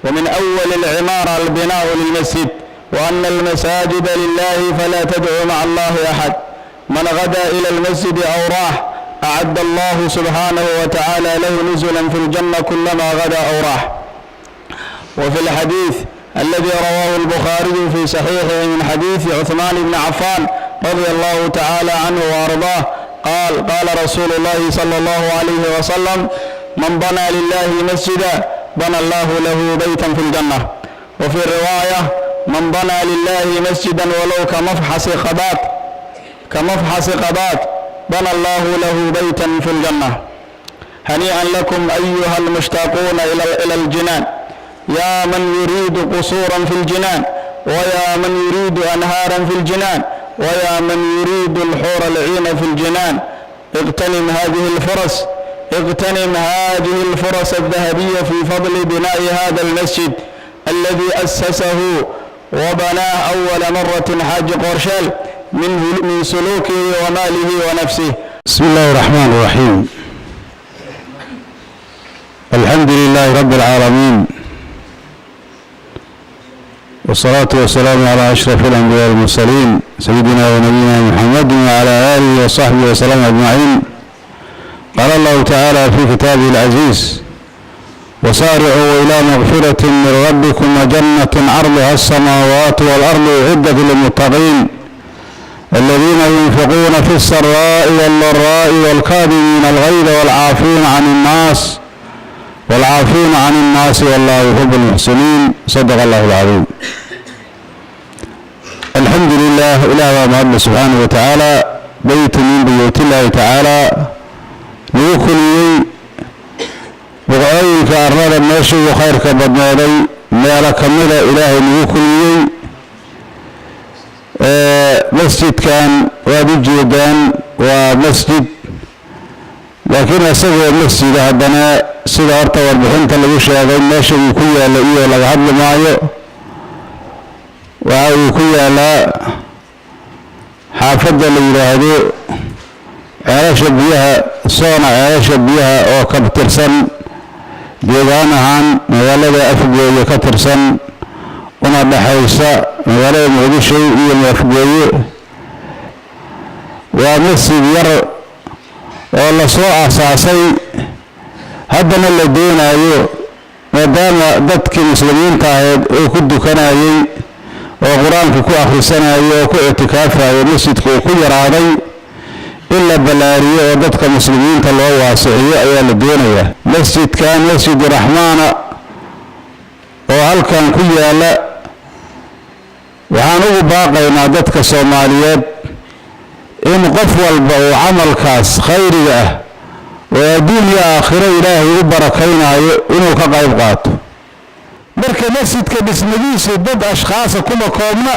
ومن أول العمارة البناء للمسجد، وأن المساجد لله فلا تدعوا مع الله أحد. من غدا إلى المسجد أو راح أعد الله سبحانه وتعالى له نزلا في الجنة كلما غدا أو راح. وفي الحديث الذي رواه البخاري في صحيحه من حديث عثمان بن عفان رضي الله تعالى عنه وأرضاه قال: قال رسول الله صلى الله عليه وسلم: من بنى لله مسجدا بنى الله له بيتا في الجنة. وفي الرواية: من بنى لله مسجدا ولو كمفحص قبات بنى الله له بيتا في الجنة. هنيئا لكم أيها المشتاقون إلى الجنان، يا من يريد قصورا في الجنان، ويا من يريد أنهارا في الجنان، ويا من يريد الحور العين في الجنان. اغتنم هذه الفرص، اغتنم هذه الفرص الذهبية في فضل بناء هذا المسجد الذي أسسه وبناه أول مرة حاج قرشال من سلوكه وماله ونفسه. بسم الله الرحمن الرحيم، الحمد لله رب العالمين، والصلاة والسلام على أشرف الأنبياء والمرسلين، سيدنا ونبينا محمد وعلى آله وصحبه وسلم أجمعين. قال الله تعالى في كتابه العزيز: وسارعوا إلى مغفرة من ربكم وجنة عرضها السماوات والأرض أعدت للمتقين الذين ينفقون في السراء والضراء والكاظمين الغيظ والعافين عن الناس والعافين عن الناس والله يحب المحسنين. صدق الله العظيم. الحمد لله، إله mahadle سبحانه وتعالى، بيت من بيوت الله تعالى lagu kulmiyey buqcooyinka arlada meesha ugu khayrka badnooday meelo ka mida Ilaahay nagu kulmiyey. Masjidkan waad u jeedaan, waa masjid, laakiin isagoo masjida haddana sida horta warbixinta lagu sheegay meesha uu ku yaalla iyo laga hadli maayo. Waxa uu ku yaalaa xaafadda la yidhaahdo Ceelasha Biyaha, soona Ceelasha Biyaha, oo ka tirsan deegaan ahaan magaalada Afgooye ka tirsan, una dhexaysa magaalada Muqdisho iyo Afgooye. Waa masjid yar oo lasoo aasaasay, haddana la doonayo, maadaama dadkii muslimiinta ahayd oo ku dukanayey oo Qur-aanka ku akhrisanayay oo ku ictikaafayay masjidka uu ku yaraaday, in la ballaariyo oo dadka muslimiinta loo waasiciyo ayaa la doonayaa. Masjidkan Masjid Raxmaana oo halkan ku yaalla, waxaan ugu baaqaynaa dadka Soomaaliyeed in qof walba uu camalkaas khayriga ah oo adduun iyo aakhiro Ilaahay u barakaynaayo inuu ka qayb qaato. Marka masjidka dhismadiisu dad ashkhaasa kuma koobna.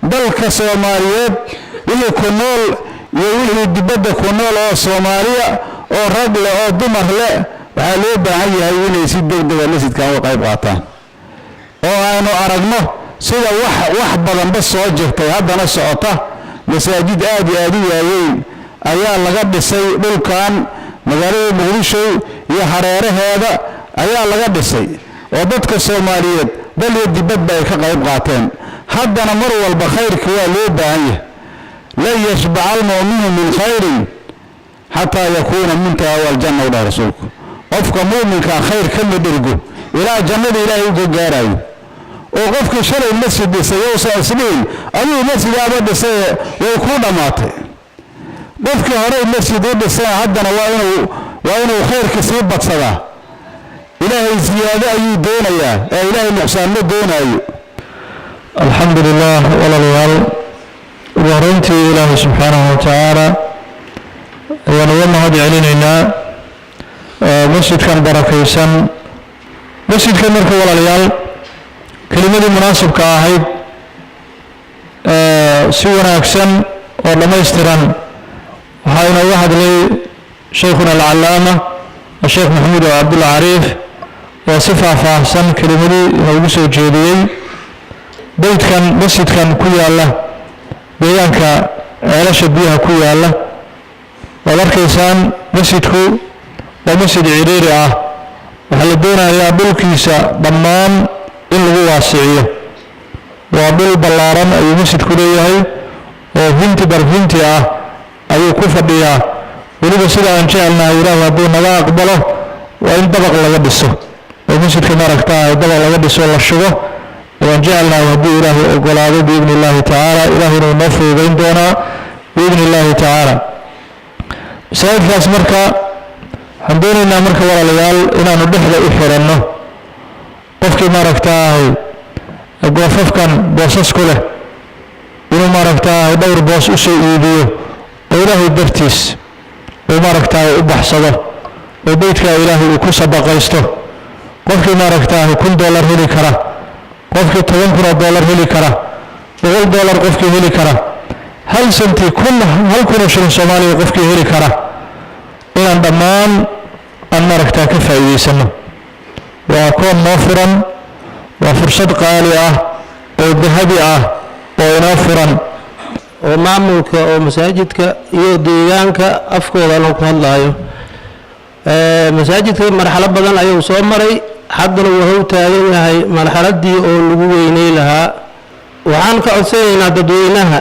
Dalka Soomaaliyeed wixii ku nool iyo wixii dibadda ku nool oo Soomaaliya, oo rag leh oo dumar leh, waxaa loo baahan yahay inay si deg dega masjidkan uga qayb qaataan, oo aynu aragno sida wax badanba soo jirtay haddana socota. Masaajid aad iyo aad u waaweyn ayaa laga dhisay dhulkan magaalada Muqdisho iyo hareeraheeda ayaa laga dhisay, oo dadka Soomaaliyeed dal iyo dibadba ay ka qayb qaateen. Haddana mar walba khayrka waa loo baahan yahay. لن يشبع المؤمن من خير حتى يكون منتهاه الجنة, u dhaha Rasuulku. Qofka muuminkaa khayr kama dhergo ilaa jannada Ilaahay uga gaarayo. Oo qofkii shalay masjid dhisay yousan isdhihin adigu masjidaaba dhisaye way kuu dhammaatay. Qofkii horey masjid u dhisay haddana waa inuu khayrka sii badsadaa. Ilaahay ziyaado ayuu doonayaa ee Ilaahay nuqsaan ma doonaayo. Alxamdu lilah. Walaalayaal, ugu horeyntii Ilaahay subxaanahu watacaala ayaan uga mahad celinaynaa masjidkan barakaysan. Masjidkan marka, walaalayaal, kelimadii munaasibka ahayd si wanaagsan oo dhammaystiran waxaa inooga hadlay shaykhuna alcalaama Asheekh Maxamuud oo Cabdulla Cariif, oo si faahfaahsan kelimadii inoogu soo jeediyey beytkan, masjidkan ku yaalla deegaanka Ceelasha Biyaha ku yaalla. Waad arkaysaan, masjidku waa masjid cidhiiri ah. Waxaa la doonayaa dhulkiisa dhammaan in lagu waasiciyo. Waa dhul ballaaran ayuu masjidku leeyahay oo 20 bar 20 ah ayuu ku fadhiyaa. Weliba sida aan jecelnahay, Ilaahu hadduu naga aqbalo, waa in dabaq laga dhiso oo masjidka maaragtaa dabaq laga dhiso, la shugo ayaan jecelnahay, haddii Ilaahay ogolaado, biidni Illaahi tacaala. Ilaahayna uu noo fududayn doonaa biidni Illaahi tacaala. Masaajidkaas marka waxaan doonaynaa marka, walaalayaal, inaanu dhexda u xiranno. Qofkii maaragtaahay goofafkan boosas ku leh inuu maaragtaahay dhowr boos usoo iibiyo oo Ilaahay dartiis uu maaragtaahay u baxsado oo beytkaa Ilaahay uu ku sadaqaysto. Qofkii maaragtaahay $1000 heli kara, qofkii $10,000 heli kara, $100 qofkii heli kara, hal senti, 1000, 1,000 oo shilin Soomaaliya qofkii heli kara, inaan dhammaan aan maaragtaa ka faa'iidaysano. Waa koon noo furan, waa fursad qaali ah oo dahabi ah oo inoo furan. Oo maamulka oo masaajidka iyo deegaanka afkooda anoo ku hadlaayo, masaajidka marxalo badan ayuu soo maray, haddana wuxuu taagan yahay marxaladii oo lagu weyney lahaa. Waxaan ka codsanaynaa dadweynaha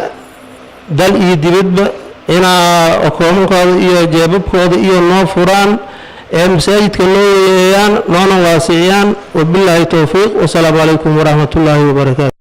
dal iyo dibadba inaa akoomankooda iyo jeebabkooda iyo noo furaan ee masaajidka noo weyneeyaan, noona waasiciyaan. Wabilaahi towfiiq, wasalaamu calaykum waraxmatullaahi wabarakaatu.